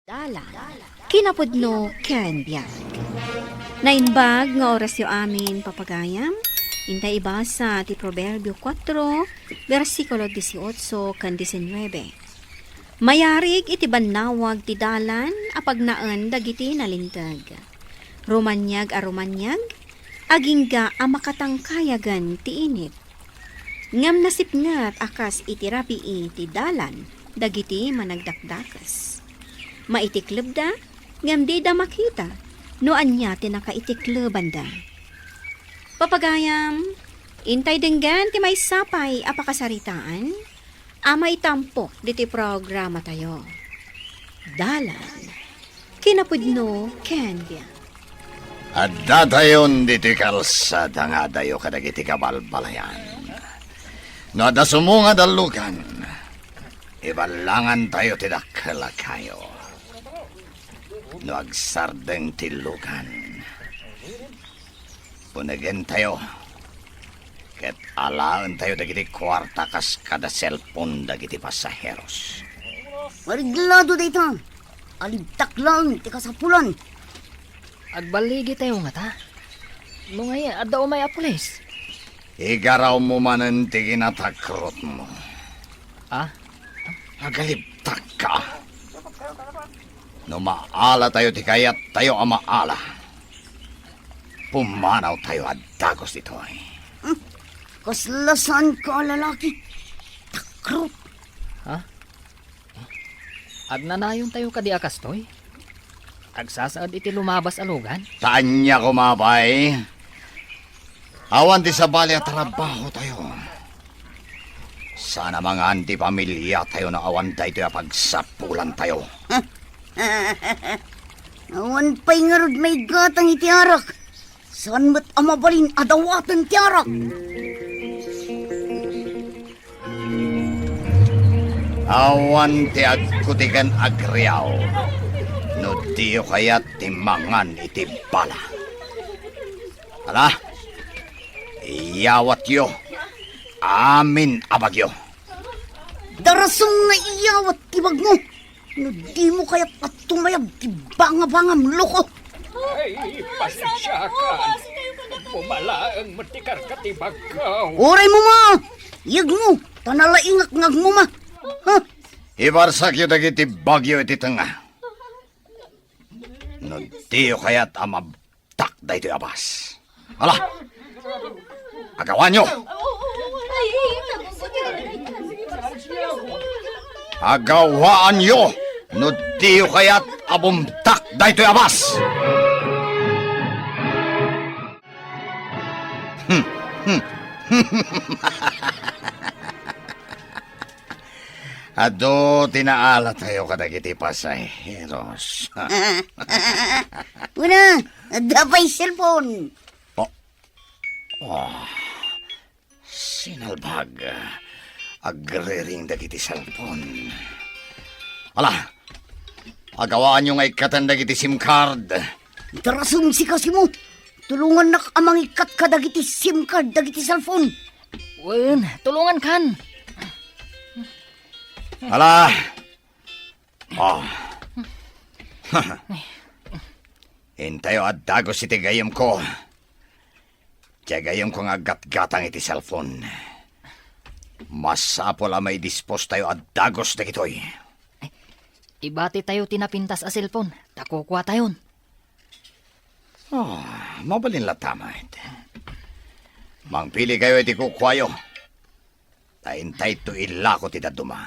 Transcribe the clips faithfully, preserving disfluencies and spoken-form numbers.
Dalan, kinapudno ken biag. Naimbag nga orasyo amin, papagayam. Intay ibasa ti Proverbio kuatro, bersikulo dieciocho ken diecinueve. Mayarig iti bannawag ti dalan a pagnaen dagiti nalinteg. Rumaniag a rumaniag, agingga a makatangkayagen ti init. Ngem nasipnget a kas iti rabii ti dalan dagiti managdakdakes. Maitiklebda, ngem dida makita no ania ti nakaitiklebanda. Papagayam, intay denggen ti maysa pay a pakasaritaan a maitampok ditoy programatayo. Dalan, kinapudno ken biag. Addatayon ditoy kalsada nga adayo kadagiti kabalbalayan. No adda sumungad a lugan, iballangantayo ti dakkel a kayo. No agsardeng ti lugan, punegentayo ket alaentayo dagiti kuarta kas kada selpon dagiti pasaheros. Mariglado dayta. Alibtak laeng ti kasapulan. Agballigitayo ngata? No ngay, adda umay a pulis. Igarawmo manen ti kinatakrotmo. Ah? Agalibtakka. No maalatayo ti kayattayo a maala, pumanawtayo a dagus ditoy. Hmm? Kasla saanka a lalaki. Takrot. Ha? Agnanayontayo kadi a kastoy? Agsasaad iti lumabas a lugan? Ta ania koma, bay? Awan ti sabali a trabahotayo. Saan a mangan ti pamiliatayo no awan daytoy a pagsapulantayo. Awan pay ngarud maigatang iti arak. Saan met a mabalin a dawaten ti arak? Awan ti agkutigan agriaw no diyo kayat ti mangan iti bala. Ala, iyawatyo amin a bagyo. Darasem nga iyawat ti bagmo. No dimo kayat a tumayab ti bangabangam, loko. Ay, pasensiakan. Bumalaeng met ti karka ti bagko. Uray mo ma! Iyegmo, ta nalaingak nga agmuma. Ha? Ibarsakyo dagiti bagyo iti tengnga. No diyo kayat a mab- tak daytoy a bas. Ala! Agawaanyo! Agawaanyo no diyo kayat a bumtak daytoy a bas! Hmm, hmm. Adu ti naalatayo kadagiti pasaheros. Una, adda pay cellphone. Oh. Oh. Sinalbag. Agriring dagiti cellphone. Ala, agawaanyo nga ikkaten dagiti SIM card. Darasem, Kasimo. Tulongannak a mangikkat kadagiti SIM card dagiti cellphone. Wen, tulongankan. Ala. Oh. Intayo a dagus iti gayyemko. Diay gayyemko nga aggatgatang iti cellphone. Masapul a maidispostayo a dagus dagitoy. Ibatitayo ti napintas a cellphone, ta kukuatayon. Oh, mabalin latta met. Mangpilikayo iti kukuayo. Ta intayto ilako ti dadduma.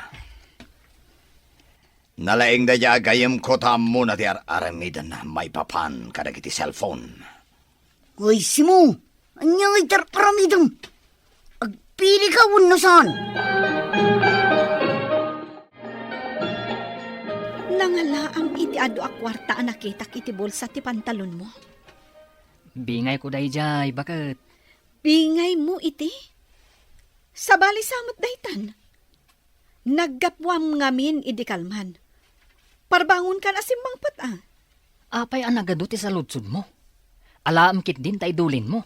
Nalaing daydiay a gayyemko ta ammona ti ar-aramidenna maipapan kadagiti cellphone. Way, Simo, ania ngay ti ar-aramidem? Agpilika wenno saan? Nangalaam iti adu a kuarta a nakitak iti bulsa ti pantalonmo. Bingayko daydiay, baket. Bingaymo iti? Sabali sa met daytan. Naggapuam ngamin idi kalman. Parbangonkan a simmangpet a. Apay a nagadu ti saludsodmo? Alaem ketdin ta idulinmo.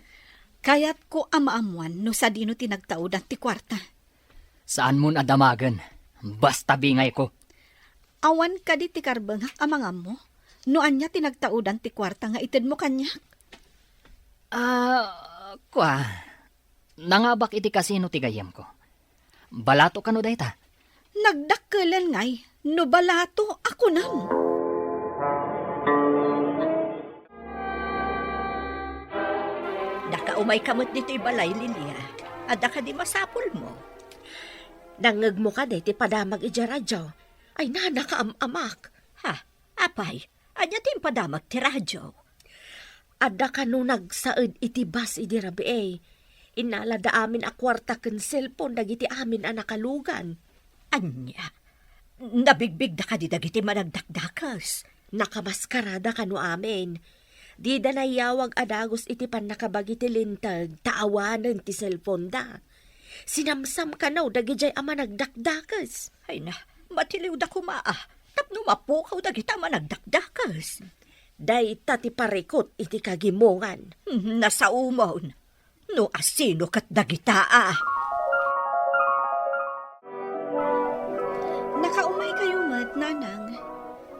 Kayatko a maammuan no sadino ti nagtaudan ti kuarta. Saanmon a damagen. Basta bingayko. Awan kadi ti karbengak a mangammo no ania ti nagtaudan ti kuarta nga itedmo kaniak? Ah, kua, nangabak iti kasino ti gayyemko. Balato kano dayta? Nagdakkelen ngay no balato a kunam. Nakaumayka met ditoy balay, Lilia. Adda kadi masapulmo? Nangngegmo kadi ti padamag idiay radio? Ay, nana, kaam-amak. Ha? Apay, ania ti impadamag ti radio? Adda kano nagsaed iti bus idi rabii. Innalada amin a kuarta ken cellphone dagiti amin a nakalugan. Ania? Nabigbigda kadi dagiti managdakdakes? Nakamaskarada kano amin. Dida nayawag a dagus iti pannakabagi ti linteg ta awanen ti cellphone da. Sinamsam kano dagidiay a managdakdakes. Ay na, matiliwda koma a, tapno mapukaw dagita a managdakdakes. Dayta ti parikut iti kagimongan. Hmm, nasaomon. No asino ket dagita a? Nakaumay kayo met, Nanang.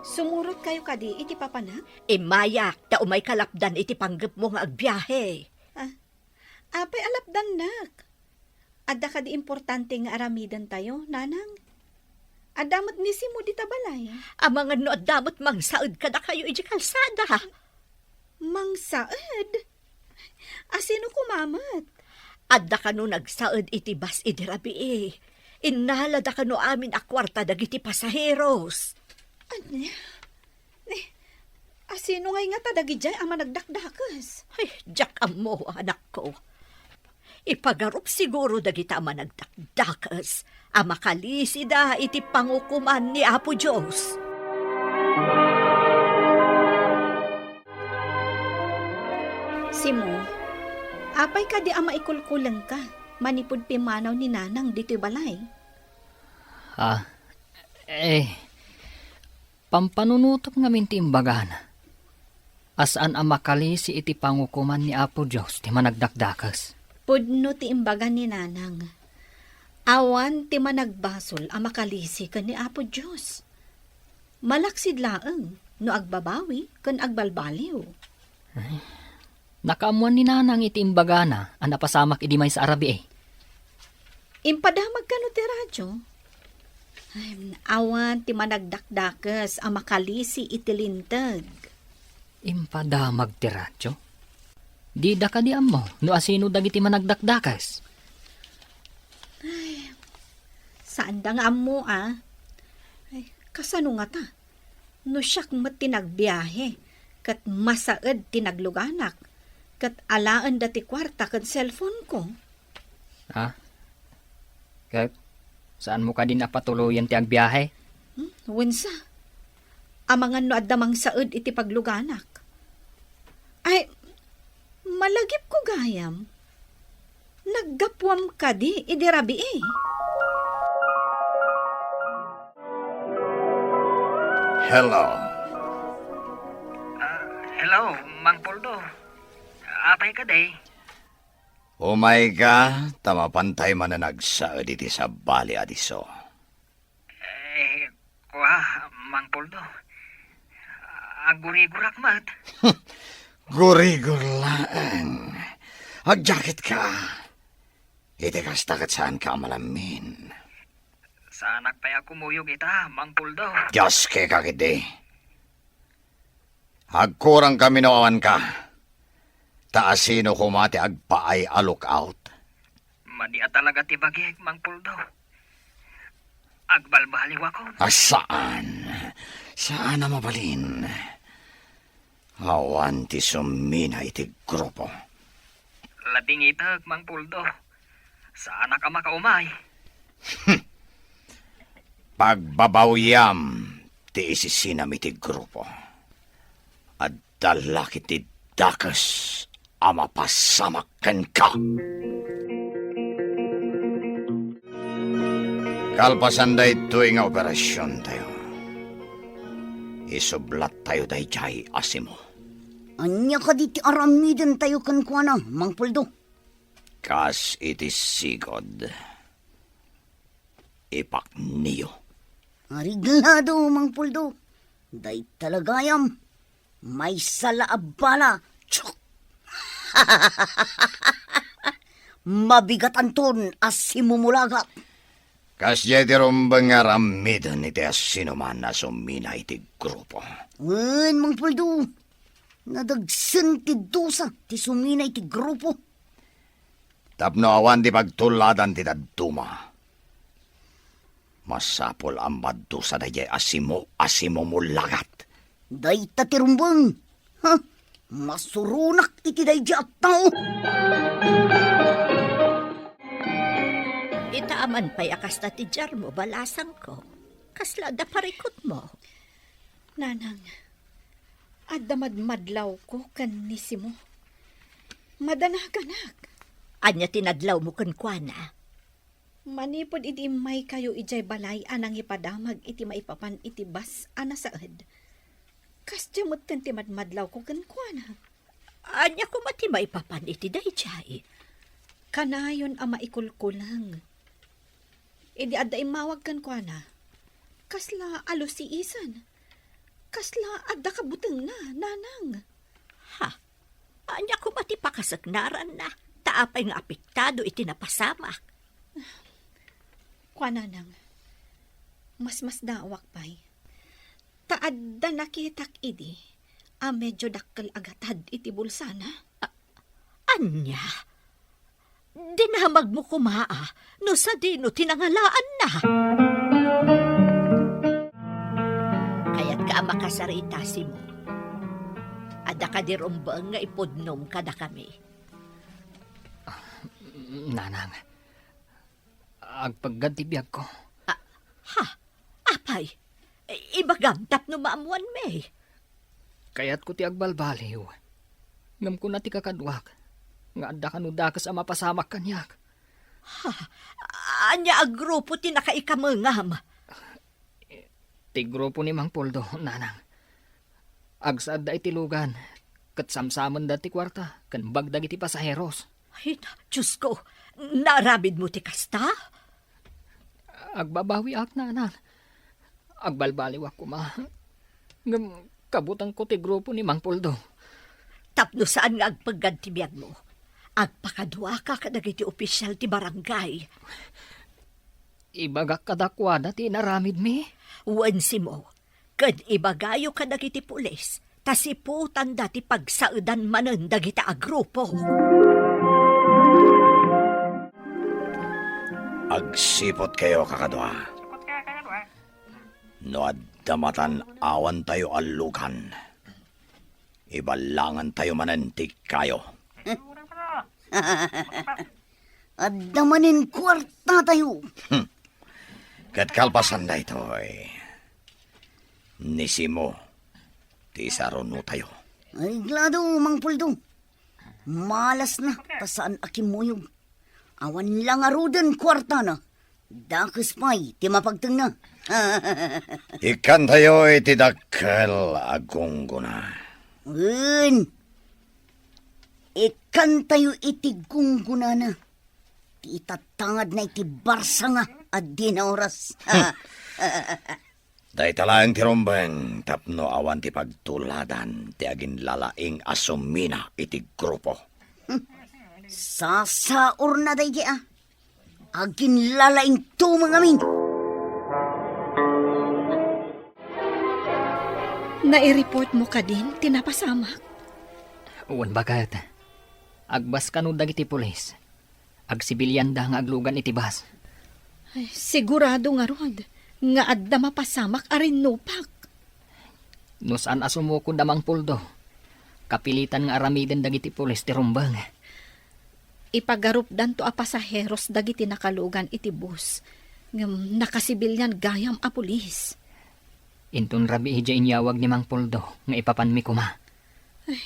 Sumurot kayo kadi iti papanak? Immayak, ta umay kalapdan iti panggepmo nga agbiahe. Ah, apay a lapdannak? Adda kadi importante nga aramidentayo, Nanang? Adda met ni Simo dita balay? Amangan no adda met mangsaed kadakayo iti kalsada. Mangsaed? Asino koma met? Adda kano nagsaed iti bus idi rabii. Innalada kano amin a kuarta dagiti pasaheros. Ania? Ni, asino ngay ngata dagidiay a managdakdakes? Ay, diak ammo, anakko. Ipagarup siguro dagita a managdakdakes a makalisida iti pangukoman ni Apo Dios. Simo, apay kadi a maikulkulengka manipud pimmanaw ni Nanang ditoy balay? Ah, eh, pampanunotem ngamin ti imbagana a saan a makalisi iti pangukoman ni Apo Dios ti managdakdakes. Pudno ti imbaga ni Nanang. Awan ti managbasol a makalisi ken ni Apo Dios. Malaksid laeng no agbabawi ken agbalbaliw. Ay, nakaammoan ni Nanang iti imbagana a napasamak idi maysa a rabii. Impadamag kano ti radio? Ay, awan ti managdakdakes a makalisi iti linteg. Impadamag ti radio? Dida kadi ammo no asino dagiti managdakdakes? Ay, saanda nga ammo, a. Ay, kasano ngata? No siak met ti nagbiahe, ket masaed ti nagluganak, ket alaenda ti kuarta ken cellphone-ko. Ah? Ket saanmo kadin a patuloyen ti agbiahe? Hmm, wensa. Amangan no adda mangsaed iti pagluganak. Ay, malagipko gayam. Naggapuam kadi idi rabii? Hello. Ah, hello, Mang Poldo. Apay kadi? Umayka, ta mapantay manen agsaed iti sabali a disso. Eh, kua, Mang Poldo. Aggurigurak met. Gurigor laeng. Agjaketka. Iti kasta ket saanka a malammin. Saanak pay a kumuyog ita, Mang Poldo. Dios, keka ketdi. Agkurangkami no awanka. Ta asino koma ti agpaay a lookout? Madi a talaga ti bagik, Mang Poldo. Agbalbaliwakon. A, saan. Saan a mabalin. Awan ti summina iti grupo. Labingitek, Mang Poldo. Saanak a makaumay. Pagbabawiam ti isisinam iti grupo. Adda la ketdi dakes a mapasamak kenka. Kalpasan daytoy nga operasiontayo, isublattayo daydiay a Simo. Ania kadi ti aramidentayo kenkuana, Mang Poldo? Kas iti sigud, ipakniyo. Areglado, Mang Puldo. Dayta la gayam. Maysa la a bala. Chuk! Mabigatanton a simumulagat. Kasdiay ti rumbeng nga aramiden iti asinoman a sumina iti grupo. Wen, Mang Puldo. Nadagsen ti dusa ti sumina iti grupo. Tapno awan ti pagtuladan ti dadduma, masapul a madusa daydiay a simo a simumulagat. Dayta ti rumbeng. Ha? Masuronak iti daydiay a tao. Ita aman pay a kasta ti diarmo, balasangko. Kasla adda parikutmo. Nanang, adda madmadlawko ken ni Simo. Madanaganak. Ania ti nadlawmo kenkuana? Manipud idi immaykayo idiay balay a nangipadamag iti maipapan iti bus a nasaed, kasdiay metten ti madmadlawko kenkuana. Ania koma ti maipapan iti daydiay? Kanayon a maikulkulang. Idi adda immawag kenkuana, kasla alusiisan. Kasla adda kabutengna, Nanang. Ha? Ania koma ti pakasaknaranna? Ta apay nga apektado iti napasamak? Kua, Nanang, masmasdaawak pay. Ta adda nakitak idi a medio dakkel a gatad iti bulsana. A-, ania? Dinamagmo koma a no sadino ti nangalaanna. Kayatka a makasarita, Simo. Adda kadi rumbeng nga ipudnom kadakami? Nanang, agpeggad ti biagko. Ah, ha? Apay, ibagam tapno maammuanmi. Kayatko ti agbalbaliw. Ngem kuna ti kakaduak nga adda kano dakes a mapasamak kaniak. Ha? Ania a grupo ti nakaikamengam? Ti grupo ni Mang Poldo, Nanang. Agsaedda iti lugan, ket samsamenda ti kuarta ken bag dagiti pasaheros. Ay, Diosko, naaramidmo ti kasta? Agbabawiak, Nanang. Agbalbaliwak koma. Ngem kabutengko ti grupo ni Mang Poldo. Tapno saan nga agpeggad ti biagmo, agpakaduaka kadagiti opisyal ti barangay. Ibagak kadakuada ti inaramidmi? Wen, Simo, ken ibagayo kadagiti pulis, ta siputanda ti pagsaedan manen dagiti a grupo. Agsiputkayo, kakadua. No adda matan-awantayo a lugan, iballangantayo manen ti kayo. Adda manen kuartatayo. Hmm. Ket kalpasan daytoy, ni Simo ti isarunotayo. Areglado, Mang Poldo. Malasna ta saan a kimmuyog. Awan la ngaruden kuartana. Dakes pay ti mapagtengna. Ikkantayo iti dakkel a gunggona. Wen, ikkantayo iti gunggonana ti itatangadna iti barsanga a dinaoras. Dayta laeng ti rumbeng tapno awan ti pagtuladan ti aginlalaing a sumina iti grupo. Sasaurna daydi a. Aginlalaing tumeng amin. Naireportmo kadin ti napasamak? Wen, baket. Agbaskano dagiti pulis. Agsibilianda nga aglugan iti bus. Ay, sigurado ngarud nga adda mapasamak a rinnupak. No saan a sumukod a Mang Poldo, kapilitan nga aramiden dagiti pulis ti rumbeng. Ipagarupdanto a pasaheros dagiti nakalugan iti bus, ngem nakasibilian gayam a pulis. Inton rabii idiay inyawag ni Mang Poldo nga ipapanmi koma. Ay,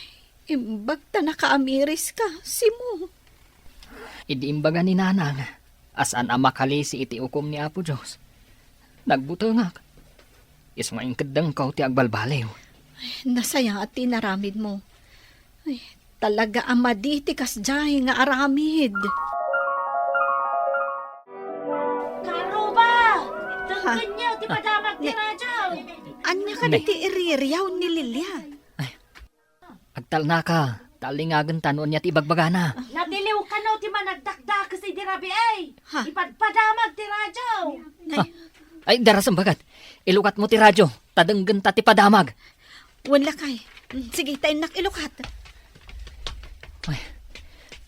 imbag ta nakaamiriska, Simo. Idi imbaga ni Nanang a saan a makalisi iti ukom ni Apo Dios, nagbutengak. Isu nga inkeddengko ti agbalbaliw. Ay, nasayaat ti inaramidmo. Ay, talaga a madi ti kasdiay nga aramid. Karuba! Ha? Denggenyo ti padamag Adi ti iririaw ni Lilia. Agtalnaka, ta allingagenta no ania ti ibagbagana. Natiliw kano ti managdakdakes idi rabii. Ha? Ipadpadamag ti radio. Ay. Ha? Ay, darasem bagat. Ilukatmo ti radio, ta denggenta ti padamag. Wen lakay. Mm, sige, ta innak ilukat. Ay,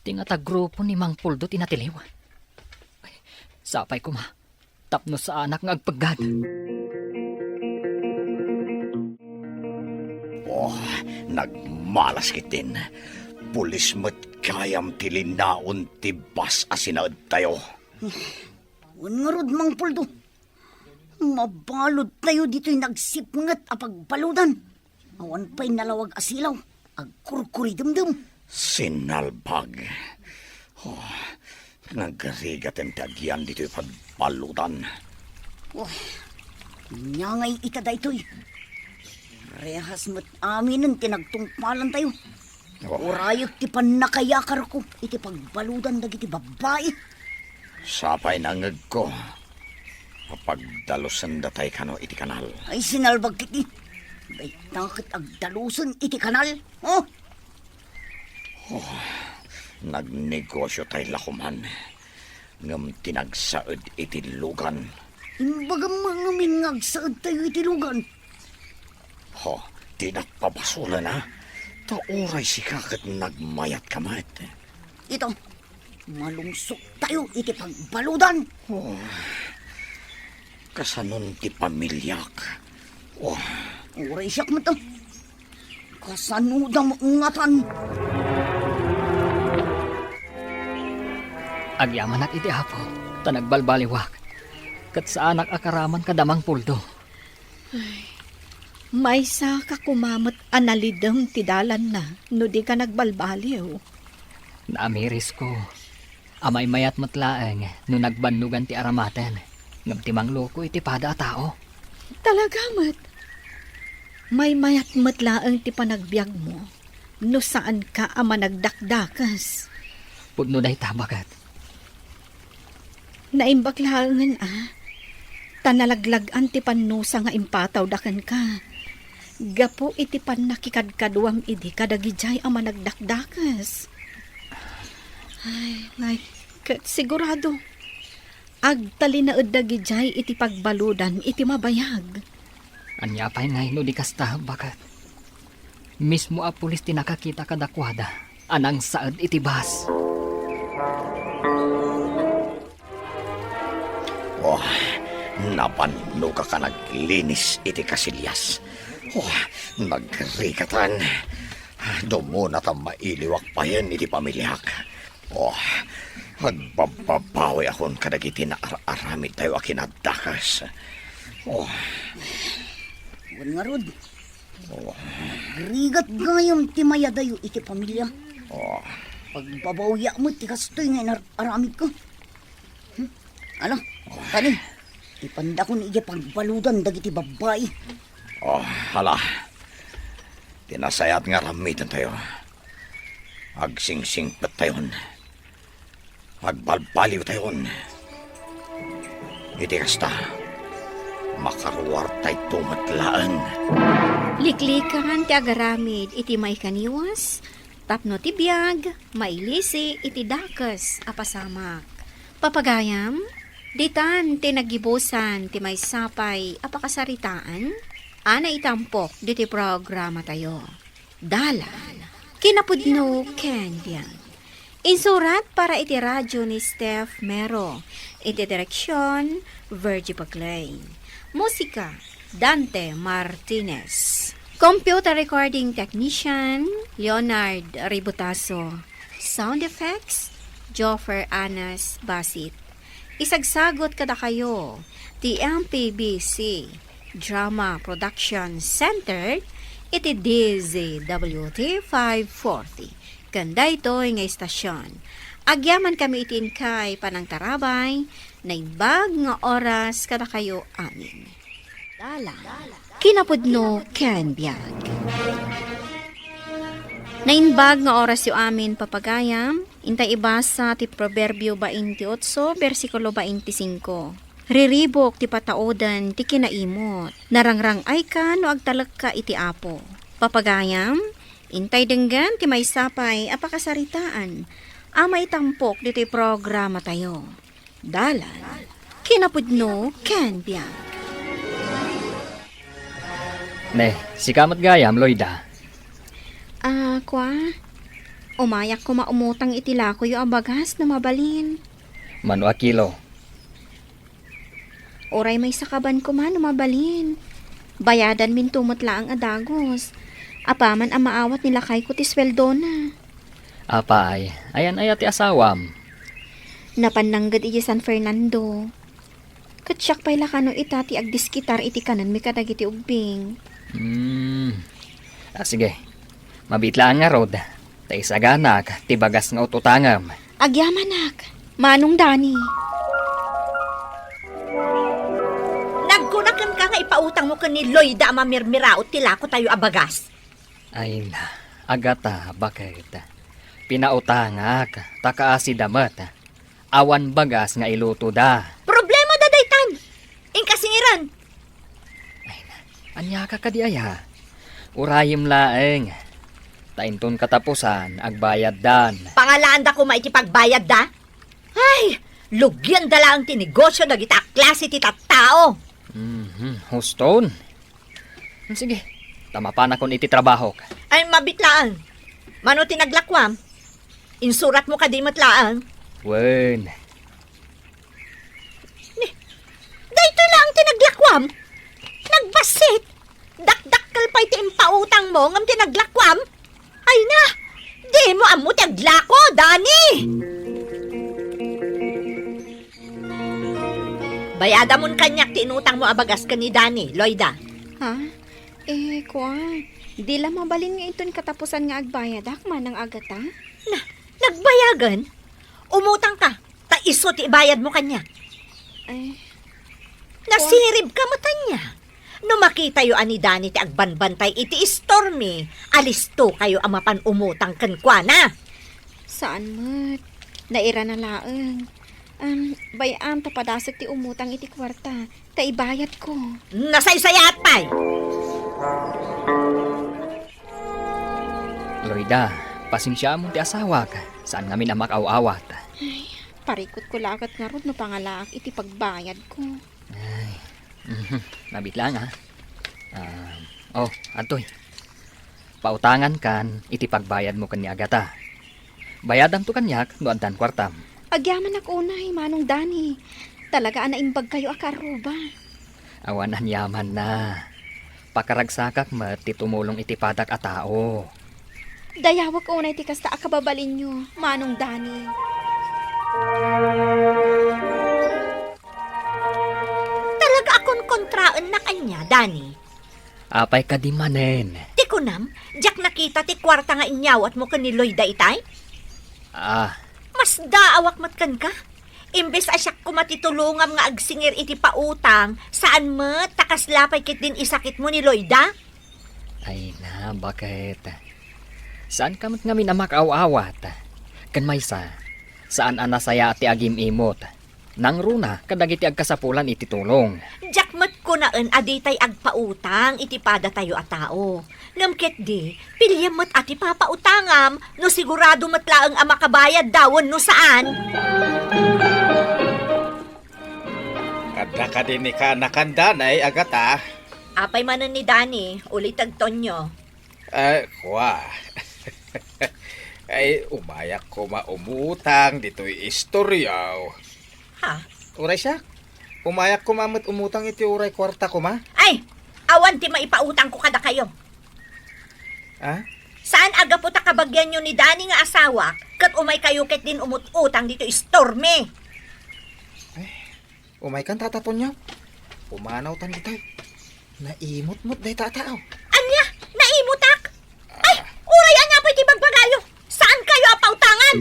ti ngata grupo ni Mang Puldo ti natiliw. Ay, sapay koma. Tapno saanak nga agpeggad. Oh, nagmalas ketdin. Pulis met gayam ti linaon ti bus a sinaedtayo. Wen ngarud, Mang Puldo. Mabaludtayo ditoy nagsipnget a pagbaludan. Awan pay nalawag a silaw, agkurkuridemdem. Sinalbag. Oh, nagrigaten ti agian ditoy pagbaludan. Oh, ania ngay ita daytoy? Parehas met aminen ti nagtungpalantayo. Oh. Urayek ti pannakayakarko iti pagbaludan dagiti babbai. Sapay nangngegko a pagdalusendatay kano iti kanal. Ay, sinalbag ketdi. Dayta ket agdalusen iti kanal? Oh! Oh, nagnegosyotay la koman, ngem ti nagsaed iti lugan. Imbagam ngamin nga agsaedtayo iti lugan. Ho, ti napabasolna, ta uray sika ket nagmayatka met. Ita, malungsoktayo iti pagbaludan. Oh, kasanon ti pamiliak? Oh. Uray siak met, ah. Kasanoda met ngatan? Agyamanak iti Apo, ta nagbalbaliwak, ket saanak a karaman kada Mang Puldo. Ay, maysa ka koma met a nalidem ti dalanna no di ka nagbalbaliw. Naamirisko a maymayat met laeng no nagbannogan ti aramaten, ngem ti mangloko iti pada a tao. Talaga met. Maymayat met laeng ti panagbiagmo no saanka a managdakdakes. Pudno dayta, baket. Naimbag laengen a, ta nalaglag-an ti pannusa nga impatawda kenka. Gapu iti pannakikadkaduam idi kadagidiay a managdakdakes. Ay, ngay, ket sigurado, agtalinaed dagidiay iti pagbaludan iti mabayag. Ania pay ngay no di kasta, baket? Mismo a pulis ti nakakita kadakuada a nangsaed iti bus. Oh, nabannogak a naglinis iti kasilias. Oh, nagrigatan. Dumuna ta mailiwak payen iti pamiliak. Oh, agbabbabawiakon kadagiti naar-aramidtayo a kinadakes. Oh. Wen ngarud. Oh. Rigat gayam ti mayadayo iti pamilia. Oh. Pagbabawiak met ti kastoy nga inar-aramidko. Hmm? Ala, kani, ipandakon idiay pagbaludan dagiti babbai. Oh, ala. Ti nasayaat nga aramidentayo. Agsingsingpettayon. Agbalbaliwtayon. Iti kasta, makaruartayto met laeng. Liklikan ti agaramid iti maikaniwas, tapno ti biag mailisi iti dakes a pasamak. Papagayam, ditan ti nagibusan ti maysa pay a pakasaritaan a naitampok ditoy programatayo. Dalan, kinapudno ken biag. Insurat para iti radio ni Steph Mero, iti direksion, Virgie Paglain. Musika, Dante Martinez. Computer recording technician, Leonard Ributaso. Sound effects, Joffer Anas Basit. Isagsagot kadakayo ti M P B C Drama Production Center iti D Z W T five forty. Ken daytoy nga istasyon, agyamankami iti inkay panangtarabay, naimbag nga oras kadakayo amin. Dalan, kinapudno ken biag. Naimbag nga orasyo amin, papagayam, intay ibasa ti Proverbio bainte otso, bersikulo bainte singko. Riribuk ti patauden ti kinaimut. Narangrang-ayka no agtalekka iti Apo. Papagayam, intay denggen ti maysa pay a pakasaritaan a maitampok ditoy programatayo. Dalan, kinapudno ken biag. Ne, sika met gayam, Loida. Ah, kua? Umayak koma umutang iti lakoyo a bagas no mabalin. Mano a kilo? Uray maysa kaban koma no mabalin. Bayadanminto met laeng a dagus. Apaman a maawat ni lakayko ti sueldona. Apay, ayan aya ti asawam? Napan nangged idiay San Fernando. Ket siak pay la kano ita ti agdiskitar iti kanenmi kadagiti ubbing. Hmm. Ah, sige. Mabiit laeng ngarud, ta isaganak ti bagas nga ut-utangem. Agyamanak, Manong Dani. Nagkuna kenka nga ipautangmo ken ni Loida a mamirmiraot ti lakotayo a bagas. Ay na, Agata, baket? Pinautangak, ta kaasida met. Awan bagas nga ilutoda. Problemada daytan. Inka singiran. Ay na, aniaka kadi aya? Urayem laeng. Ta inton katapusan, agbayaddan. Pangalaanda koma iti pagbayadda? Ay, lugianda laeng ti negosio dagita a klase ti tattao. Mhm, huston. Sige, ta mapanakon iti trabahok. Ay, mabiit laeng. Mano ti naglakuam? Insuratmo kadi met laeng? Wen. Ni, daytoy laeng ti naglakuam? Nagbassit! Dakdakkel pay ti impautangmo ngem ti naglakuam? Ay na! Dimo ammo ti aglako, Dani! Bayadamon kaniak ti inutangmo a bagas ken ni Dani, Loida. Ha? Eh, kua, di la mabalin nga inton katapusan nga agbayadak, Manang Agata? Na, nagbayagen? Umutangka, ta isu ti ibayadmo kaniak. Ay. Nasiribka met ania? No makitayo a ni Dani ti agbanbantay iti istormi, alistokayo a mapan umutang kenkuana. Saan met. Nairana laeng. Am, bay-am ta padasek ti umutang iti kuarta, ta ibayadko. Nasaysayaat pay! Loida, pasensiaam ti asawak. Saan ngamin a makaaw-awat. Ay, parikutko la ket ngarud no pangalaak iti pagbayadko. Ay, mhm. Mabiit laeng, ha? Ah, oh, adtoy. Pautangankan iti pagbayadmo ken ni Agata. Bayadamto kaniak no addan kuartam. Agyamanak unay, Manong Dani. Talaga a naimbagkayo a kaarruba. Awan aniamanna. Pakaragsakak met ti tumulong iti padak a tao. Dayawek unay ti kasta a kababalinyo, Manong Dani. Talaga a konkontraennak ania, Dani? Apay kadi manen? Ti kunam, diak nakita ti kuarta nga inyawatmo ken ni Loida itay? Ah. Masdaawak met kenka? Imbes a siak koma ti tulongam nga agsingir iti pautang, saan met ta kasla pay ketdin isakitmo ni Loida? Ay na, baket? Saanka met ngamin a makaaw-awat. Ken maysa, saan a nasayaat ti agim-imot. Nangruna kadagiti agkasapulan iti tulong. Diak met kunaen a ditay agpautang iti padatayo a tao. Ngem ketdi, piliem met a ti papautangam no sigurado met laeng a makabayadda wenno saan. Adda kadi ni kaanakan, Danay, Agata? Apay manen ni Dani, ulitek Tonyo? Ay, kua. Ay, umayak koma umutang ditoy istoryaw. Ha? Uray siak, umayak koma met umutang iti uray kuarta koma. Ay, awan ti maipautangko kadakayo. Ha? Saan a gapu ta kabagianyo ni Dani nga asawak, ket umaykayo ketdin umut-utang ditoy istormi. Ay, umaykan, Tata Tonyo. Pumanawtan ditoy. Naimutmot dayta a tao. Ania? Naimutak? Ay, uray ania pay ti bagbagayo? Saankayo a pautangan?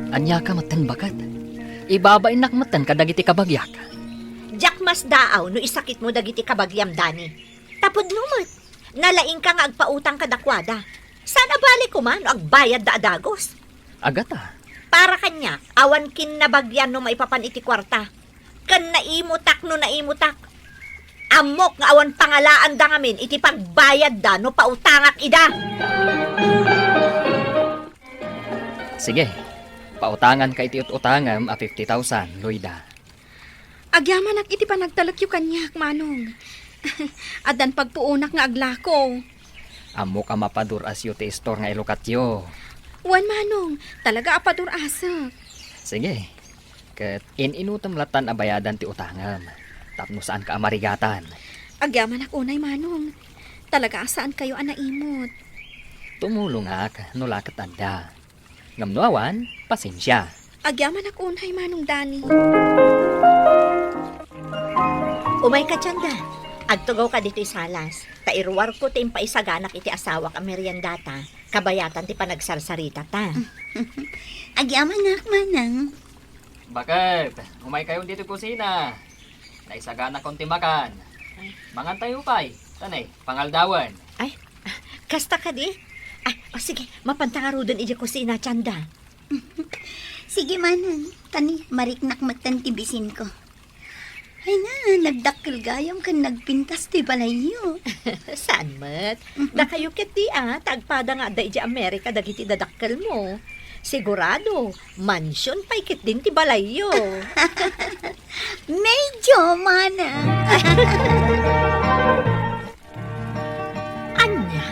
Aniaka metten, baket? Ibabainnak metten kadagiti kabagiak. Diak masdaaw no isakitmo dagiti kabagiam, Dani. Ta pudno met, nalaingka nga agpautang kadakuada. Saan a bale koma no agbayadda a dagus? Agata, Para kaniak, awan kinnabagian no maipapan iti kuarta. Ken naimutak no naimutak. Ammok nga awan pangalaanda ngamin iti pagbayadda no pautangak ida. Sige, pautanganka iti ut-utangem a fifty thousand, Loida. Agyamanak iti panagtalekyo kaniak, Manong. Addan pagpuonak nga aglako. Ammok a mapadur-asyo ti istor nga ilukatyo. Wen, Manong, talaga a padur-asek. Sige, ket in-inutem lattan a bayadan ti utangem, tapno saanka a marigatan. Agyamanak unay, Manong. Talaga a saankayo a naimut. Tumulongak no la ket adda. Ngem no awan, pasensia. Agyamanak unay, Manong Dani. Umayka, Tienda. Agtugawka ditoy salas, ta iruarko ti impaisaganak iti asawak a meriendata, kabayatan ti panagsarsaritata. Agyamanak, Manang. Baket, umaykayon ditoy kusina. Naisaganakon ti makan. Mangantayo pay, ta ne, pangaldawen. Ay, kasta kadi? Ay, o sige, mapanta ngaruden idiay kusina, Tienda. Sige, Manang. Ta ne, mariknak metten ti bisinko. Ay na, nagdakkel gayam ken nagpintas ti balayyo. Saan met? Dakayo ketdi a, ta agpada nga adda idiay Amerika dagiti dadakkelmo. Sigurado, mansion pay ketdin ti balayyo. Medyo, Manang. Ania?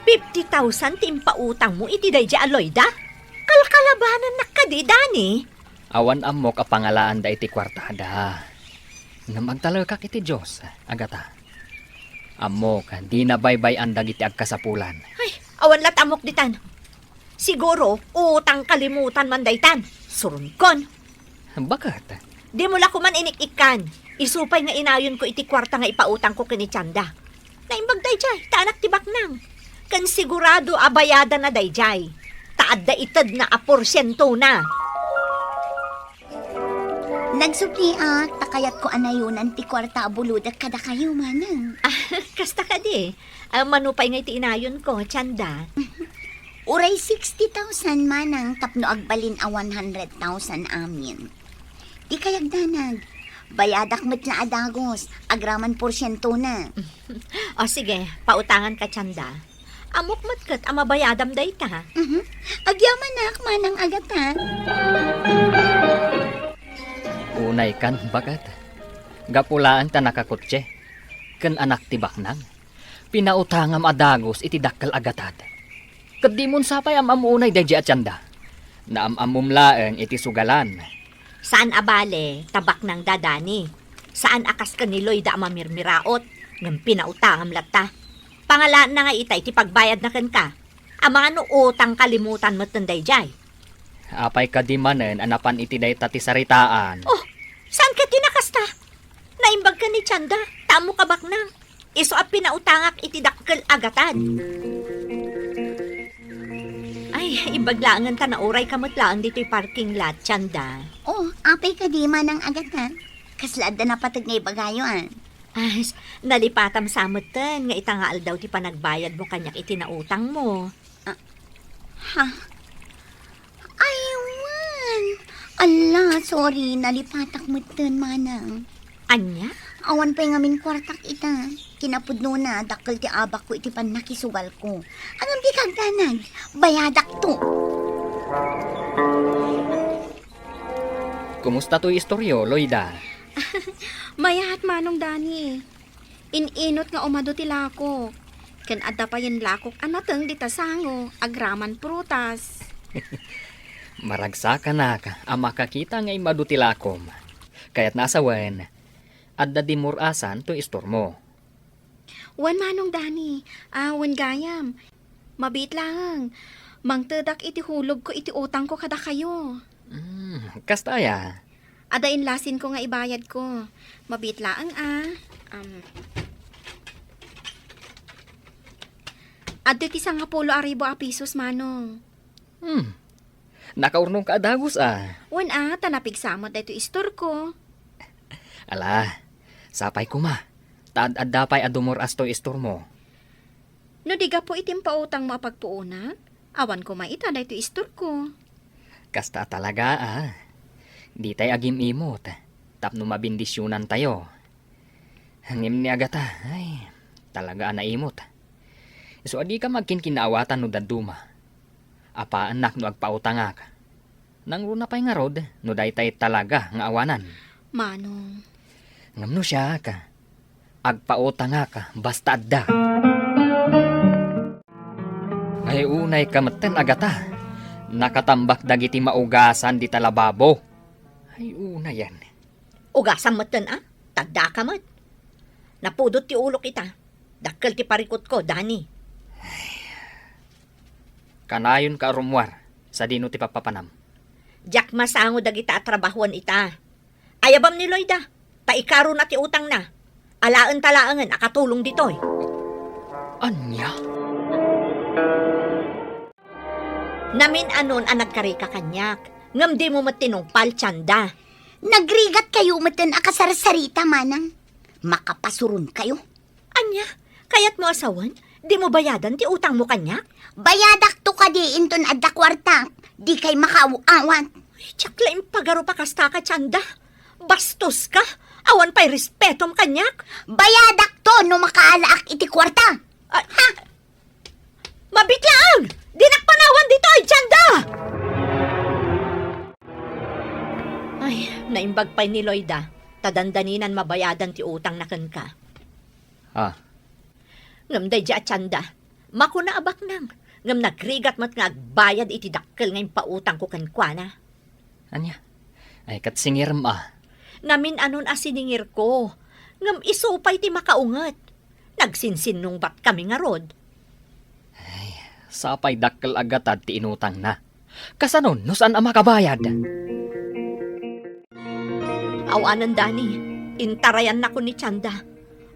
Fifty thousand ti impautangmo iti daydiay a Loida? Kalkalabanannak kadi, Dani? Awan ammok a pangalaanda iti kuartada. Ngem agtalekak iti Dios, Agata. Ammok, dina baybay-an dagiti agkasapulan. Ay, awan lat ammok ditan. Siguro, utang kalimutan man daytan. Suronkon. Baket? Dimo la koman inik-ikkan. Isu pay nga inayonko iti kuarta nga ipautangko ken ni Tienda. Naimbag daydiay, ta anak ti baknang. Ken sigurado a bayadana daydiay. Ta adda itedna a porsientona. Nagsubliak, ta kayatko a nayonan ti kuarta a bulodek kadakayo, Manang. Ah, kasta kadi. Ah, mano pay nga iti inayonko, Tienda? Uray sixty thousand, Manang, tapno agbalin a one hundred thousand amin. Di kayat, Danag. Bayadak met la a dagus, agraman porsientona. O sige, pautanganka, Tienda. Ammok met ket a mabayadam dayta. Mhm. Agyamanak, Manang Agata. Unaykan, baket. Gapu laeng ta nakakotse ken anak ti baknang, pinautangam a dagus iti dakkel a gatad. Ket dimon sapay am-ammo unay daydiay a Tienda. Naam-ammom laeng iti sugalan. Saan a bale, ta baknangda, Dani. Saan a kas ken ni Loida a mamirmiraot, ngem pinautangam latta. Pangalaanna nga itay ti pagbayadna kenka. Amangan no utang kalimutan metten daydiay. Apay kadi manen a napan iti dayta ti saritaan? Oh, saan ket ti nakasta? Naimbag ken ni Tienda, ta ammok a baknang. Isu a pinautangak iti dakkel a gatad. Ay, imbag laengen ta naurayka met laeng ditoy parking lot, Tienda. Oh, apay kadi, Manang Agata? Kasla adda napateg nga ibagayo, a? Ay, nalipatam sa metten nga ita nga aldaw ti panagbayadmo kaniak iti nautangmo. Ah, ha? Ay, wen. Ala, sorry, nalipatak metten, Manang. Ania? Awan pay ngamin kuartak ita. Kinapudnona, dakkel ti abakko iti pannakisugalko. Ngem dika agdanag, bayadakto. Kumusta toy istoryo, Loida? Mayat, Manong Dani. In-inut nga umadu ti lakok, ken adda payen lakok a nateng dita sango, agraman prutas. Maragsakanak a makakita nga immadu ti lakom. Kayatna a sawen, adda dimur-asan toy istormo. Wen, Manong Dani, a, wen gayam. Mabiit laeng. Mangtedak iti hulogko iti utangko kadakayo. Hmm, kasta aya? Adda inlasinko nga ibayadko. Mabiit laeng, a. Am, adtoy ti sangapulo a ribu a pisos, Manong. Hmm. Nakaurnongka a dagus, a. Wen, a, ta napigsa met daytoy istorko. Ala, sapay koma. Ta ad-adda pay a dumur-as toy istormo. No di gapu iti impautangmo a pagpuonak, awan koma ita daytoy istorko. Kasta a talaga, a. Ditay agim-imot tapno mabendisionantayo. Ngem ni Agata, ay, talaga a naimot. Isu a dika agkinkinnaawatan no dadduma. Apaennak no agpautangak. Nangruna pay ngarud no daytay talaga nga awanan. Manong. Ngem no siak, agpautangak basta adda. Ay, unayka metten, Agata. Nakatambak dagiti maugasan dita lababo. Ay, unayen. Ugasam metten, a? Tadda ka met. Napudot ti ulok ita. Dakkel ti parikutko, Dani. Kanayonka a rummuar, sadino ti pappapanam? Diak masango dagita a trabahoen ita. Ayabam ni Loida, ta ikarona ti utangna. Alaenta laengen a katulong ditoy. Ania? Namin-anon a nagkarika kaniak, ngem dimo met tinungpal, Tienda. Nagrigatkayo metten a kasarsarita, manang. Makapasuronkayo. Ania? Kayatmo a sawen? Dimo bayadan ti utangmo kaniak? Bayadakto kadi inton adda kuartak. Dikay makaaw-awat. Ay, diak la impagarup a kastaka, Tienda. Bastoska. Awan pay respetom kaniak. Bayadakto no makaalaak iti kuarta. Ay, ha? Mabiit laeng! Dinak panawan ditoy, Tienda! Ay, naimbag pay ni Loida, ta dandaninan mabayadan ti utangna kenka. Ah. Ngem daydi a Tienda, makuna a baknang, ngem nagrigat met nga agbayad iti dakkel nga impautangko kenkuana. Ania? Ay, ket singirem a. Namin-anon a siningirko, ngem isu pay ti makaunget. Nagsinsinnungbatkami ngarud. Ay, sapay dakkel a gatad ti inutangna. Kasano no saan a makabayad? Awanen, Dani, intarayannakon ni Tienda.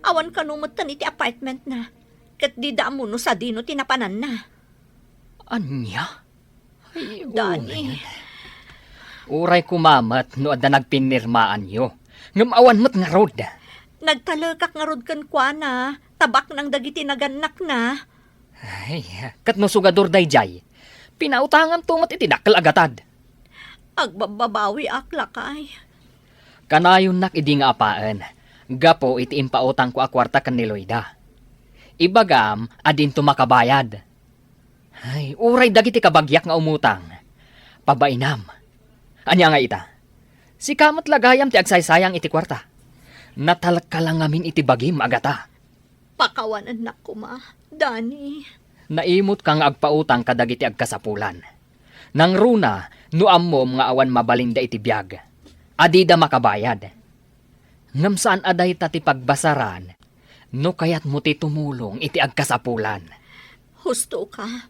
Awan kano metten iti apartmentna, ket dida ammo no sadino ti napananna. Ania? Ay, Dani. Uray, uray koma met no adda nagpinirmaanyo. Ngem awan met ngarud. Nagtalekak ngarud kenkuana, ta baknang dagiti nagannakna. Ay, ket no sugador daydiay, pinautanganto met iti dakkel a gatad. Agbabbabawiak, lakay. Kanayonnak idi nga apaen, gapu iti impautangko a kuarta ken ni Loida. Ibagam a dinto makabayad. Ay, uray dagiti kabagiak nga umutang. Pabainam. Ania nga ita? Sika met la gayam ti agsaysayang iti kuarta. Natalka la ngamin iti bagim, Agata. Pakawanennak koma, Dani. Naimotka nga agpautang kadagiti agkasapulan. Nangruna no ammom nga awan mabalinda iti biag. Adida makabayad. Ngem saan a dayta ti pagbasaran no kayatmo ti tumulong iti agkasapulan. Husto ka.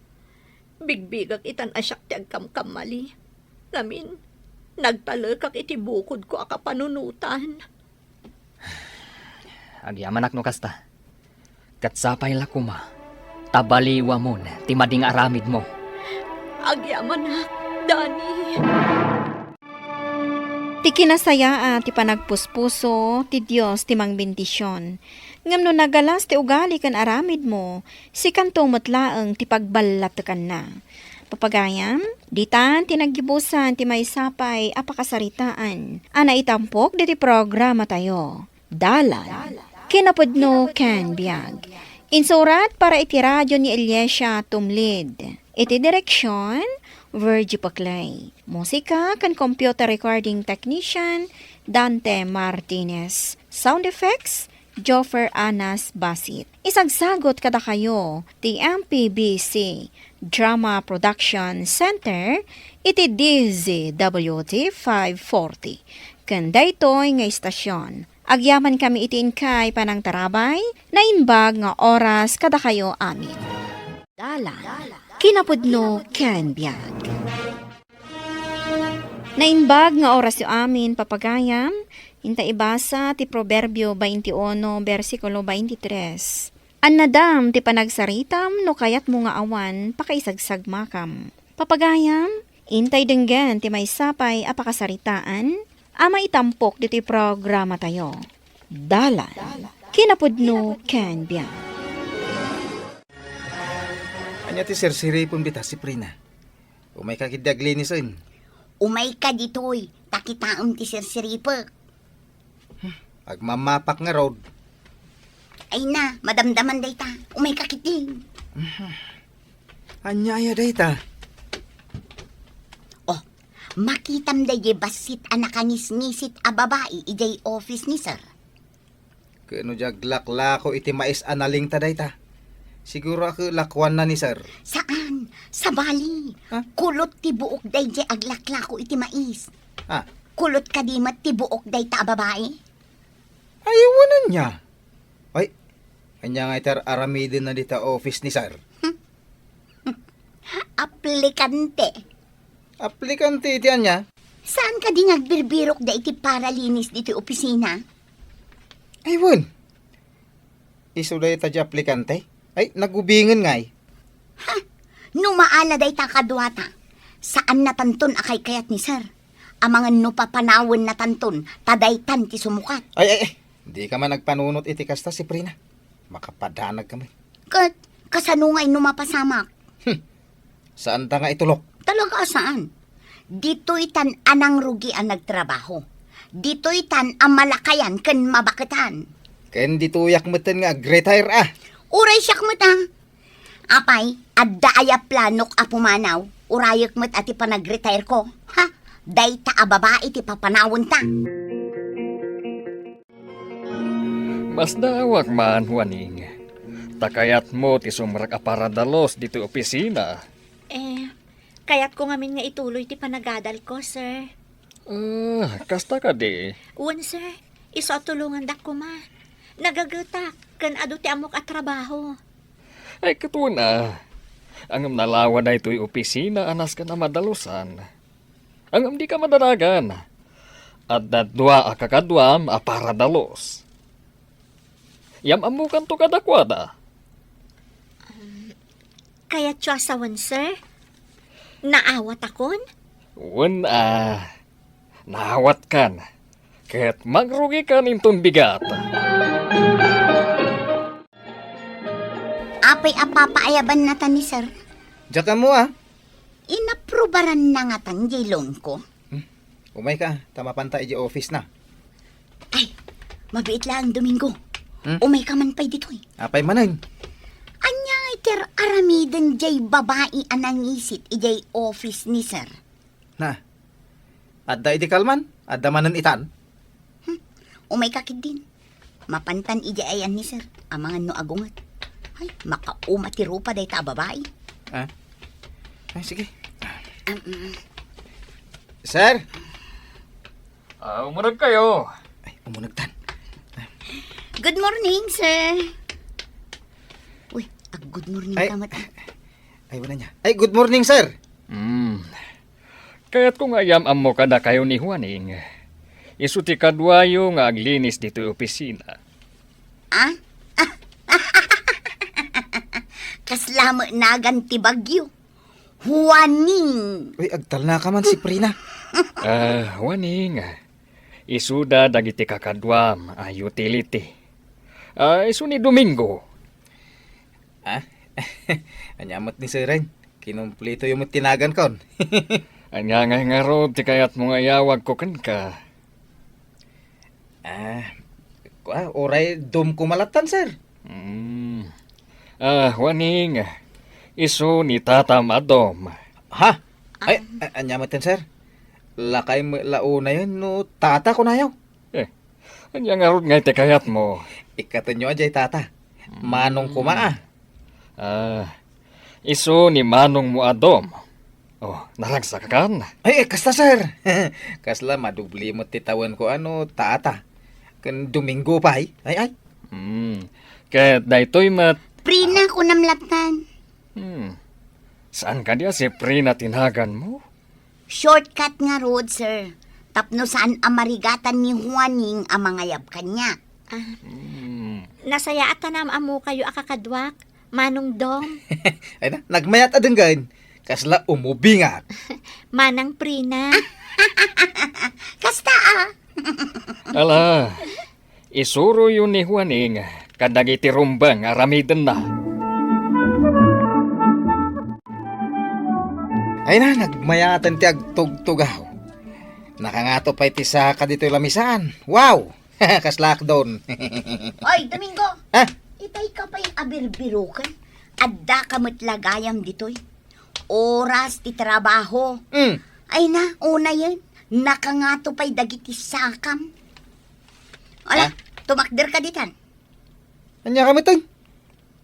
Bigbigak itan a siak ti agkamkamali. Ngamin, nagtalekak iti bukodko a kapanunotan. Agyamanak no kasta. Ket sapay la koma ta baliwamon ti madi nga aramidmo. Agyamanak, Dani. Ti kinasayaat ti panagpuspuso, ti Dios ti mangbendision. Ngem no nagalas ti ugali ken aramidmo, sikanto met laeng ti pagballatekanna. Papagayam, ditan ti naggibusan ti maysa pay a pakasaritaan a naitampok diti programatayo. Dalan, kinapudno ken biag. Insurat para iti radio ni Eliasia Tumlid. Iti direksion, Virgie Paclay. Musika ken computer recording technician, Dante Martinez. Sound effects, Joffer Anas Basit. Isagsagot kadakayo ti M P B C Drama Production Center iti D Z W T five forty. Ken daytoy nga istasyon, agyamankami iti inkay panangtarabay, naimbag nga oras kadakayo amin. Dalan, kinapudno ken biag. Naimbag nga orasyo amin, papagayam, inta ibasa ti Proverbio twenty-uno, bersikulo twenty-tres. Annadam ti panagsaritam no kayatmo nga awan pakaisagsagmakam. Papagayam, intay denggen ti maysa pay a pakasaritaan a maitampok ditoy programatayo. Dalan, kinapudno ken biag. Ania ti sirsiripem dita, Siprina? Umayka ketdi aglinisen. Umayka ditoy, ta kitaem ti sirsiripek. Agmammapak ngarud. Ay na, madamdaman dayta. Umayka ketdin. Ania aya dayta? Oh, makitam daydiay bassit a nakangisngisit a babai idiay office ni sir. Ket no di aglaklako iti mais a nalingta dayta, siguro a ket lakuanna ni sir. Saan? Sabali. Ha? Kulot ti buok daydiay aglaklako iti mais. Ha? Kulot kadi met ti buok dayta a babai? Ay, wen ania? Ay, ania nga iti ar-aramidenna dita office ni sir? Aplikante. Aplikante iti ania? Saan kadi nga agbirbirok da iti paralinis ditoy opisina? Ay, wen. Isu dayta di aplikante? Ay, nagubingen ngay. Ha? No maala dayta kaduata, saannatanton a kaykayat ni sir. Amangan no papanawennatanton, ta daytan ti sumukat. Ay, ay, ay. Dika man agpanunot iti kasta, Siprina. Makapadanag kami. Ket, kasano ngay no mapasamak? Hmm. Saanta nga itulok? Talaga a saan. Ditoytan a nangrugian nagtrabaho. Ditoytan a malakayan ken mabaketan. Ken ditoyak metten nga ag-retire, a. Uray siak met, a. Apay, adda aya planok a pumanaw? Urayek met a ti panag-retire ko. Ha? Dayta a babai ti papanawenta. Masdaawak man, Juaning. Ta kayatmo ti sumrek a paradalus ditoy opisina. Eh, kayatko ngamin nga ituloy ti panagadalko, sir. Ah, kasta kadi? Wen, sir. Isu a tulongandak koma. Nagagetak, ken adu ti ammok a trabaho. Ay, ket wen a. Ngem nalawa daytoy opisina a nasken a madalusan. Ngem dika madanagan. Adda dua a kakaduam a paradalus. Yam-ammokanto kadakuada. Um, kayatyo a sawen, sir? Naawatakon? Wen a, naawatkan. Ket mangrugikan inton bigat. Apay a papaayabannata ni sir? Diak ammo a. Inaprubaranna ngatan diay loan ko. Hmm. Umayka, ta mapanta idiay office na. Ay, mabiit laeng Domingo. Hmm? Umayka man pay ditoy. Apay manen? Ania ngay ti ar-aramiden diay babai a nangisit idiay office ni sir? Na, adda idi kalman, adda manen itan. Hmm, umayka ketdin. Mapantan idiay ayan ni sir, amangan no agunget. Ay, makauma ti rupa dayta a babai. Ah? Ay, sige. Um, Sir? Ah, umuneg kayo. Ay, umunegtan. Good morning, sir. Uy, ag-good morning Ay, ka met, ah. Ay, wala niya. Ay, good morning, sir. Hmm. Kayatko nga yam-ammo kadakayo ni Juaning. Isu ti kaduayo nga aglinis ditoy opisina. Ah? Kasla met nagan ti bagyo. Juaning. Uy, agtalna ka man, Siprina. Ah, Juaning. Isuda dagiti kakaduam a utility. Ah, isu ni Domingo. Ah? Ania met ni Seren? Kinumplitoyo met ti nagankon. Ania ngay ngarud ti kayatmo nga iyawagko kenka? Ah, kua, uray Dom koma lattan, sir. Hmm. Ah, Juaning, isu ni tatam a Dom. Ha? Ay, a-, ania metten, sir? Lakay met la unayen no tata kunayo. Eh, ania ngarud ngay ti kayatmo? Ikkatenyo a diay tata. Manong koma, a. Ah, isu ni manongmo a Dom. Oh, naragsakkan? Ay, eh, kasta, sir. Kasla madubli met ti tawenko a no tata. Ken Domingo pay. Ay, ay. Hmm. Ket daytoy met. Prina, kunam lattan. Hmm. Saan kadi a Siprina ti naganmo? Shortcut ngarud, sir. Tapno saan a marigatan ni Juaning a mangayab kaniak. Ah, hmm. Nasayaat a naam-ammokayo a kakaduak, Manong Dom. Ay na, nagmayat a denggen. Kasla umubingak. Manang Prina. Kasta, a. Ala, isuroyo ni Juaning kadagiti rumbeng a aramidenna. Ay na, nagmayaten ti agtugtugaw. Nakangato pay ti saka ditoy lamisaan. Wow! Kasla akdon. Oy, Domingo! Ha? Itay ka pay a birbiroken. Adda ka met la gayam ditoy. Oras ti trabaho. Mm. Ay na, unayen. Nakangato pay dagiti sakam. Ala, Ha? Tumakder ka ditan. Ania ka met, oy?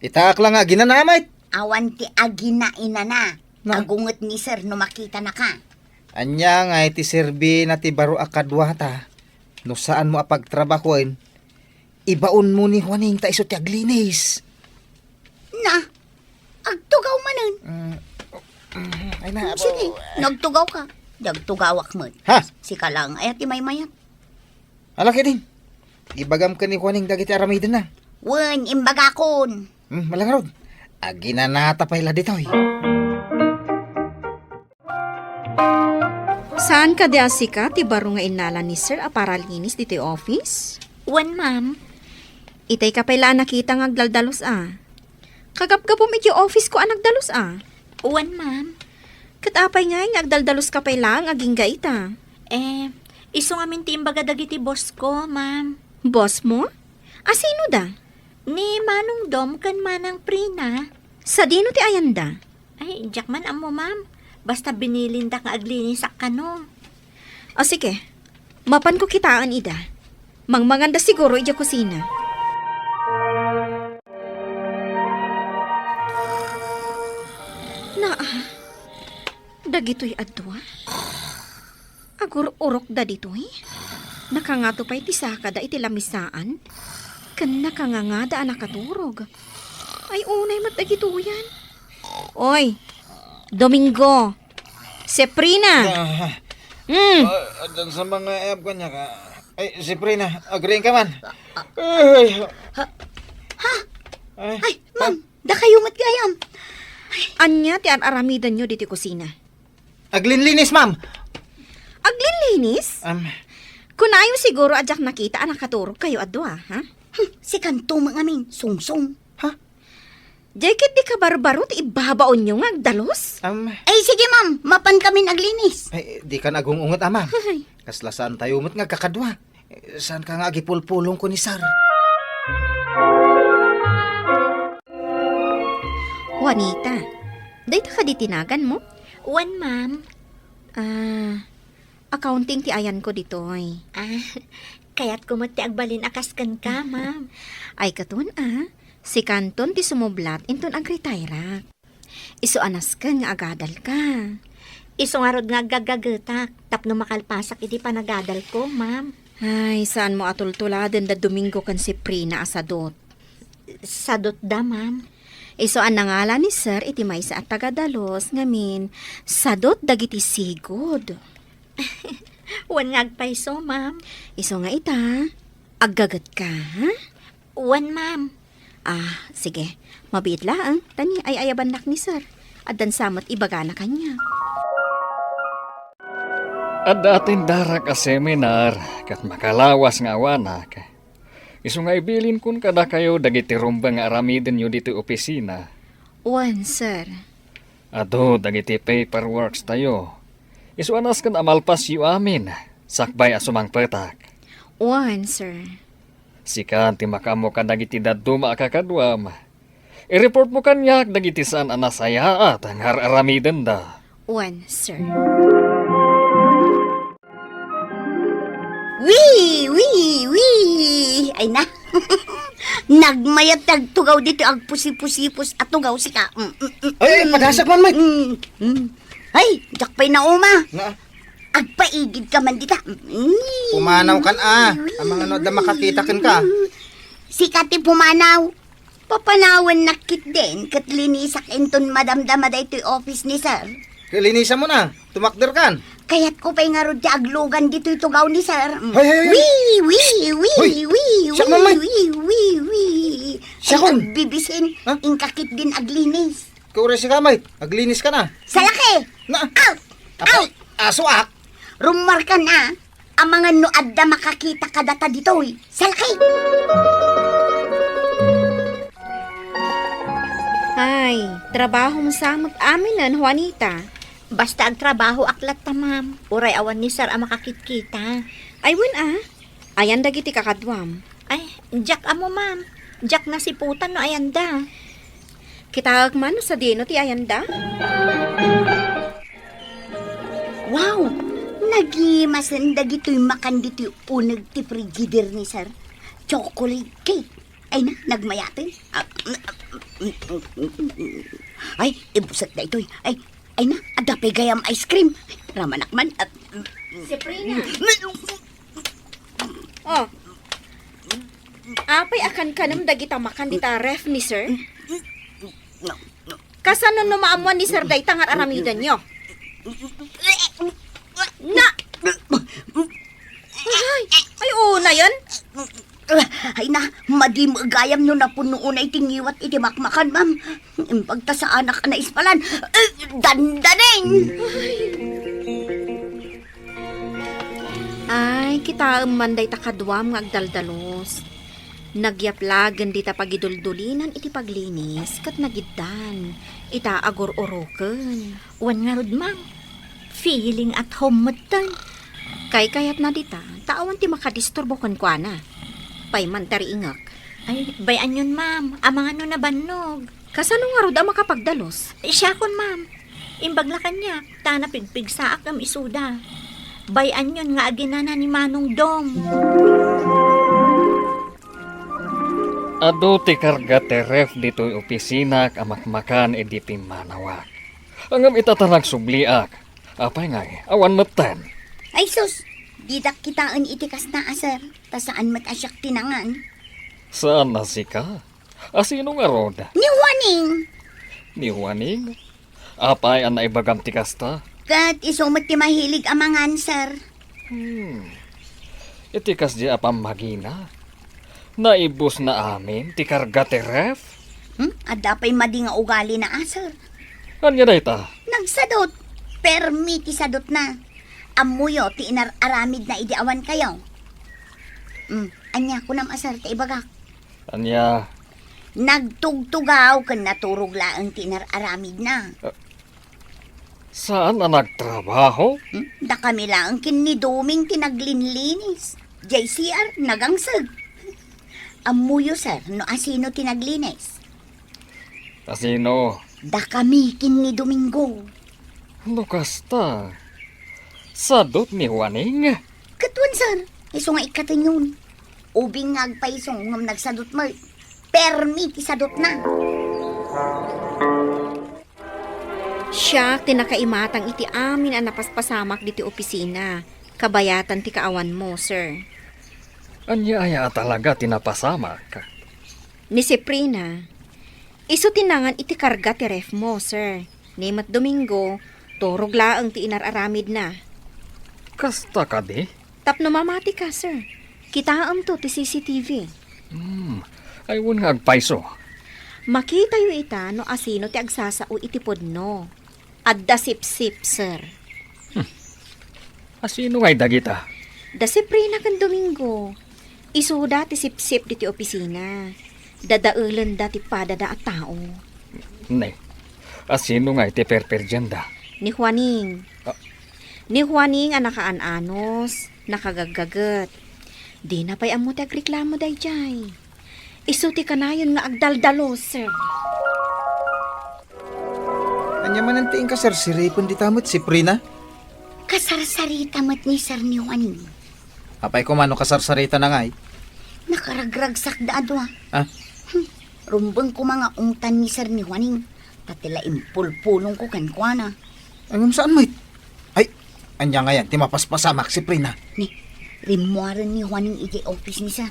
Itaak la nga aginana met. Awan ti aginainana. Na? Agunget ni sir no makitanaka. Ania nga iti serbina ti baro a kaduata? No saanmo a pagtrabahoen, ibaonmo ni Juaning ta isu ti aglinis. Na, agtugaw manen. Mm, mm, ay na, Hmm, sige, apo. Nagtugaw ka. Nagtugawak met. Ha? Sika lang, ay ti maymayat. Ala ketdin. Ibagam ken ni Juaning dagiti aramidenna. Wen, imbagakon. Hmm, malangrod. Aginanata pay la ditoy. Saan kadi a sika ti baro nga innala ni Sir a paralinis ditoy office? Wen, ma'am. Itay ka pay la a nakita nga agdaldalos a. Kagapgapum iti office ko a nagdalus a. Wen, ma'am. Ket apay ngay nga agdaldaluska pay laeng agingga ita? Eh, isu ngamin ti imbaga dagiti boss ko, ma'am. Boss mo? A sino da? Ni Manong Dom ken Manang Prina. Sadino ti ayanda? Ay, diak man ammo, ma'am. Basta binilinda nga aglinisak kano. O sige, mapanko kitaen ida. Mangmanganda siguro idiay kusina. Naa, dagitoy a dua? Agur-urokda ditoy? Nakangato pay ti sakada iti lamisaan? Ken nakangangada a nakaturog? Ay, unay met dagitoyan. Oy, Domingo! Seprina! Ah, Hmm. ah, addan sa mga ayab kaniak. Ay, Seprina, agriing ka man. Ay, Ha? Ha? Ay, Ay, ma'am, dakayo met gayam. Ania ti ar-aramidenyo ditoy kusina? Aglinlinis, ma'am. Aglinlinis? Am. Kunayo siguro a diak nakita a nakaturog kayo a dua, ha? Hmm, sikanto met ngamin, sungsong. Ha? Diay ket di kabarbaro ti ibbabaonyo nga agdalus? Am. Ay, sige, ma'am, mapan kamin aglinis. Ay, dikan agung-unget, a, ma'am. Ay. Kasla saantayo met nga agkakadua. Saanka nga agipulpulong ken ni Sir? Juanita, dayta kadi ti naganmo? Wen, ma'am. Ah, accounting ti ayanko ditoy. Ah, kayatko met ti agbalin a kas kenka, ma'am. Ay, katon, ah. Sikanton ti sumublat inton agretairak. Isu a nasken nga agadalka. Isu ngarud nga aggaggagetak tapno makalpasak iti panagadalko, ma'am. Ay, saanmo a tultuladen da Domingo ken Seprina a sadut. Sadutda, ma'am. Isu a nangala ni Sir iti maysa a tagadalus ngamin, sadut dagiti sigud. Wen nga agpayso, ma'am. Isu nga ita, aggagetka, ha? Wen, ma'am. Ah, sige. Mabiit laeng, ta ni ay-ayabannak ni Sir. Addan sa met ibagana kaniak. Adda atendarak a seminar ket makalawas nga awanak. Isu nga ibilinkon kadakayo dagiti rumbeng nga aramidenyo ditoy opisina. Wen, sir. Adu dagiti paperworks tayo. Isu a nasken a malpasyo amin, sakbay a sumangpetak. Wen, sir. Sika ti makaammo kadagiti dadduma a kakaduam. I-report mo kaniak dagiti saan a nasayaat nga ar-aramidenda. Wen, sir. Wee! Wee! Wee! Ay na. Nagmayat ti agtugaw ditoy agpusipusipus a tugaw sika. Mm, mm, mm, Ay, ay, mm. Padasag man, Mike. Mm, mm. Ay, diak pay nauma. Na? Agpaigid ka man dita. Mm. Pumanaw kan, a. Amangano adda makakita kenka. Sika ti pumanaw. Papanawennak ketdin ket linisak inton madamdama daytoy office ni sir. Linisan mo na. Tumakder kan. Kayatko pay ngarud ti aglugan ditoy tugaw ni sir. Mm. Hay, hay, hay. Wee, wee, wee, Hoy! Wee, Siak man, Mike. Wee, wee, wee. Siak Ay, kon. Agbibisin. Ha? Inka ketdin aglinis. Kauray sika, Mike. Aglinis ka na. Salaki! Na. Out! Apay, Out! Aso ak. Rumarka na. Amangan no adda makakita kadata ditoy. Salaki! Ay, trabaho mo sa met aminen, Juanita. Basta agtrabahoak latta, ma'am. Uray awan ni sir a makakitkita. Ay, wen a. Ayan dagiti kakaduam. Ay, diak ammo, ma'am. Diak nasiputan no ayanda. Kitaek man no sadino ti ayanda? Wow! Nagimasen dagitoy makan ditoy uneg ti frigider ni sir. Chocolate cake. Ay na, nagmayaten. Ah, ay, ibusek daytoy. Ay, ay na, adda pay gayam ice cream. Ramanak man. Ah, Sabrina. Oh. Apay a kankanem dagita makan dita ref ni sir? Kasano no maammuan ni sir dayta nga ar-aramidenyo? Na! Ay, ay, unayen? Ay na, madi met gayam no napuno unay ti ngiwat iti makmakan, ma'am. Imbag ta saanak a naispalan. Eh, dandaning! Ay, kitaem man dayta kaduam nga agdaldalos. Nagyaplagen dita pagiduldulinan iti paglinis ket nagiddan ita agur-uroken. Wen ngarud, ma'am, feeling at home metten. Kaykayatna dita, ta awan ti makadisturbo kenkuana. Pay man ti riingek. Ay, bay-anyon, ma'am, amangan no nabannog. Kasano ngarud a makapagdalus? Siakon, ma'am. Imbag la kaniak, ta napigpigsaak ngem isuda. Bay-anyon nga aginana ni Manong Dom. Adu ti karga ti ref ditoy opisinak a makmakan idi pimmanawak. Ngem ita ta nagsubliak, apay ngay, awan metten. Ay sus, didak kitaen iti kasta a sir, ta saan met a siak ti nangan. Saan a sika? A sino ngarud? Ni Juaning. Ni Juaning? Apay a naibagam ti kasta? Ket isu met ti mahilig a mangan, sir. Hmm. Iti kasdi a pammagina, naibusna amin ti karga ti ref? Hmm? Adda pay madi nga ugalina a, sir. Ania dayta? Nagsadut. Permi ti sadutna. Ammoyo ti inar-aramidna idi awan kayo. Hmm. Ania kunam a, sir, ta ibagak? Ania? Nagtugtugaw ken naturog laeng ti inar-aramidna. Ah, saan a nagtrabaho? Hmm? Dakami laeng ken ni Doming ti naglinlinis. Jay C R, nagangseg. Ammoyo, sir, no asino ti naglinis? Asino? Dakami ken ni Domingo. No kasta, sadut ni Juaning? Ket wen, sir, isu nga ikkatenyon. Ubing nga agpayso ngem nagsadut met. Permi ti sadutna. Siak ti nakaimatang iti amin a napaspasamak ditoy opisina, kabayatan ti kaawanmo, sir. Ania aya a talaga ti napasamak? Ni Seprina, isu ti nangan iti karga ti refmo, sir. Ni met Domingo, turog laeng ti inar-aramidna. Kasta kadi? Tapno mamatika, sir. Kitaemto ti C C T V. Hmm, ay wen nga agpayso. Makitayo ita no asino ti agsasao iti pudno. Adda sipsip, sir. Hmm. Asino ngay dagita? Da Seprina ken Domingo. Isuda ti sipsip diti opisina. Dadaelenda ti padada a tao. Ne, asino ngay ti perperdianda? Ni Juaning. Ah. Ni Juaning a nakaan-anos, nakagaggaget. Dina pay ammo ti agreklamo daydiay. Isu ti kanayon nga agdaldalos, sir. Ania manen ti inka sarsiripen dita met, Seprina? Kasarsarita met ni Sir ni Juaning. Apay koma no kasarsaritana ngay? Nakaragragsakda a dua. Ah? Hmm. Rumbeng koma nga ungtan ni Sir ni Juaning. Ta ti la impulpulongko kenkuana. Ay, ngem saan met? Ay, ania ngayan ti mapaspasamak, Seprina? Ni, rimmuaren ni Juaning idiay office ni Sir.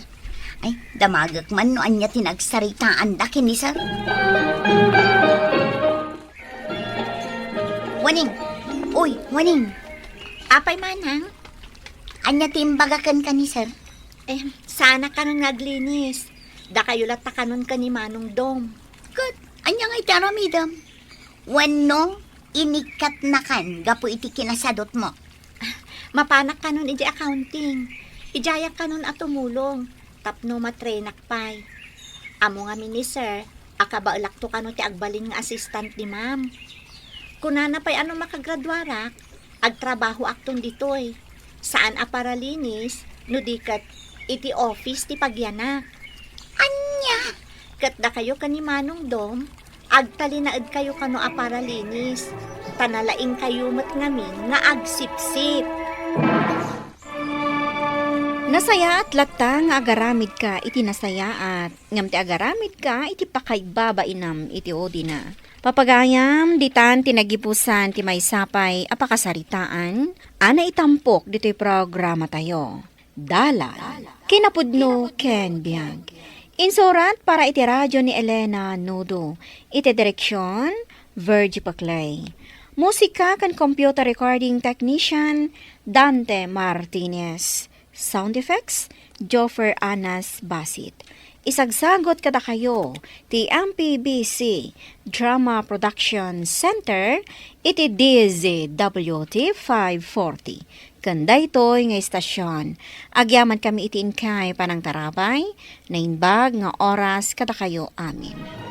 Ay, damagek man no ania ti nagsaritaanda ken ni Sir. Juaning! Uy, Juaning! Apay, Manang? Ania ti imbaga kenka ni Sir? Eh, saanak kanon nga aglinis. Dakayo latta kanon ken ni Manong Dom. Ket, ania ngay ti aramidem? Wenno, inikkatnakan gapu iti kinasadutmo? Mapanak kanon idiay accounting. Idiayak kanon a tumulong tapno matrainak pay. Ammo ngamin ni Sir a kabaelakto kano ti agbalin nga assistant ni Ma'am. Kunana pay a no makagraduarak, agtrabahoakton ditoy. Saan a paralinis, no di ket iti office ti pagyanak. Ania? Ket dakayo ken ni Manong Dom, agtalinaedkayo kano a paralinis, ta nalaingkayo met ngamin nga agsipsip. Nasayaat latta nga agaramidka iti nasayaat, ngem ti agaramidka iti pakaibabainam iti udina. Papagayam, ditan ti nagipusan ti maysa pay a pakasaritaan a naitampok ditoy programatayo. Dalan, kinapudno ken biag. Insurat para iti radio ni Elena Nudo. Iti direksyon, Virgie Paclay. Musika ken computer recording technician, Dante Martinez. Sound effects, Joffer Anas Basit. Isagsagot kadakayo ti M P B C Drama Production Center iti D Z W T five forty. Ken daytoy nga istasyon, agyamankami iti inkay panangtarabay, naimbag nga oras kadakayo amin.